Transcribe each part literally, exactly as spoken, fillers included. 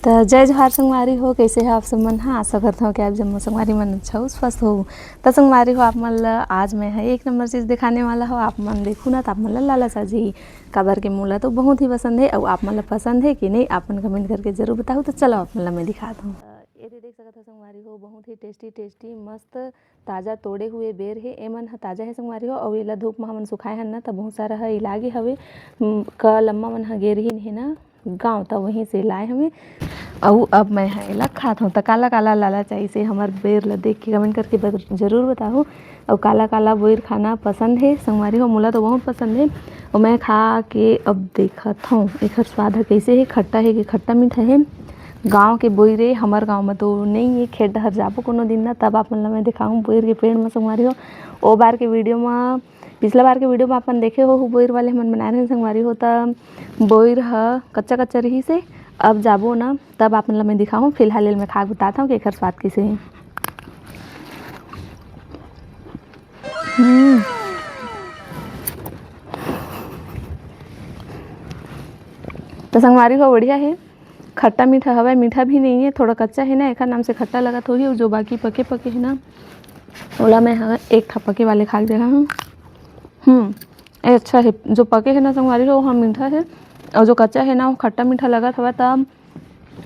त जय जोहार संगवारी हो, कइसे हो आप सब मन? हाँ, आशा करत हव कि आप जम्मो संगवारी मन अच्छा हो, स्वस्थ हो। त संगवारी हो, आप मन ल आज मैं ह एक नंबर चीज दिखाने वाला हो। आप मन देखहू ना, त आप मन ल लालच आ जाही, काबर के मोला तो बहुत ही पसंद हे। अउ आप मन ल पसंद हे कि नहीं, आप मन comment करके जरूर बताहू। त चलो, आप मन ल मैं दिखात हव। ये दे देख सकत हो संगवारी हो, बहुत ही tasty tasty मस्त ताजा तोड़े हुए बेर हे। एमन ह ताजा हे संगवारी हो, अउ एला धूप म हमन सुखाए हन ना, त बहुत सारा ह इलागे हवे। उम, का लम्मा मन ह गे रिहिन हे ना गाँव, त वहीं से लाए हवे। अउ अब मैं ह एला खात हव। त काला काला लालच आइसे हमर बेर ल देख के comment करके बत-, जरूर बताहू। अउ काला काला बोइर खाना पसंद हे संगवारी हो, मोला तो बहुत पसंद हे। अउ मैं खा के अब देखत हव एखर स्वाद ह कइसे हे, खट्टा हे कि खट्टा मीठा हे। गाँव के बोइर ए, हमर गाँव म तो नइ ए, खेत डहर जाबो कोनो दिन ना, तब आप मन ल मैं दिखाहूँ बोइर के पेड़ म संगवारी हो। ओ बार के video म, पिछला बार के video म अपन देखे हो, बोइर वाले हमन बनाए रहेन संगवारी हो, त बोइर ह कच्चा कच्चा रिहिस हे। अब जाबो ना, तब आप मन ल मैं दिखाहूँ। फिलहाल एला मैं खा के बतात हव कि एखर स्वाद कइसे हे। हम्म। त संगवारी हो, बढ़िया हे, खट्टा मीठा हवय, मीठा भी नइ हे, थोड़ा कच्चा हे ना, एखर नाम से खट्टा लगत होही। अउ जो बाकी पके पके हे ना, ओला मैं ह एक ठा पके वाले खा के देखा हूँ। हम्म, ए अच्छा हे, जो पके हे ना संगवारी हो, ओहा मीठा हे, अउ जो कच्चा हे ना, वो खट्टा मीठा लगत हवय, त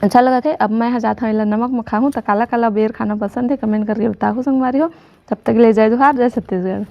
अच्छा लगत हे। अब मैं ह जात हव एला नमक म खाहूँ। त काला काला बेर खाना पसंद हे, comment करके बताहू संगवारी हो। तब तक ले जय जोहार, जय छत्तीसगढ़।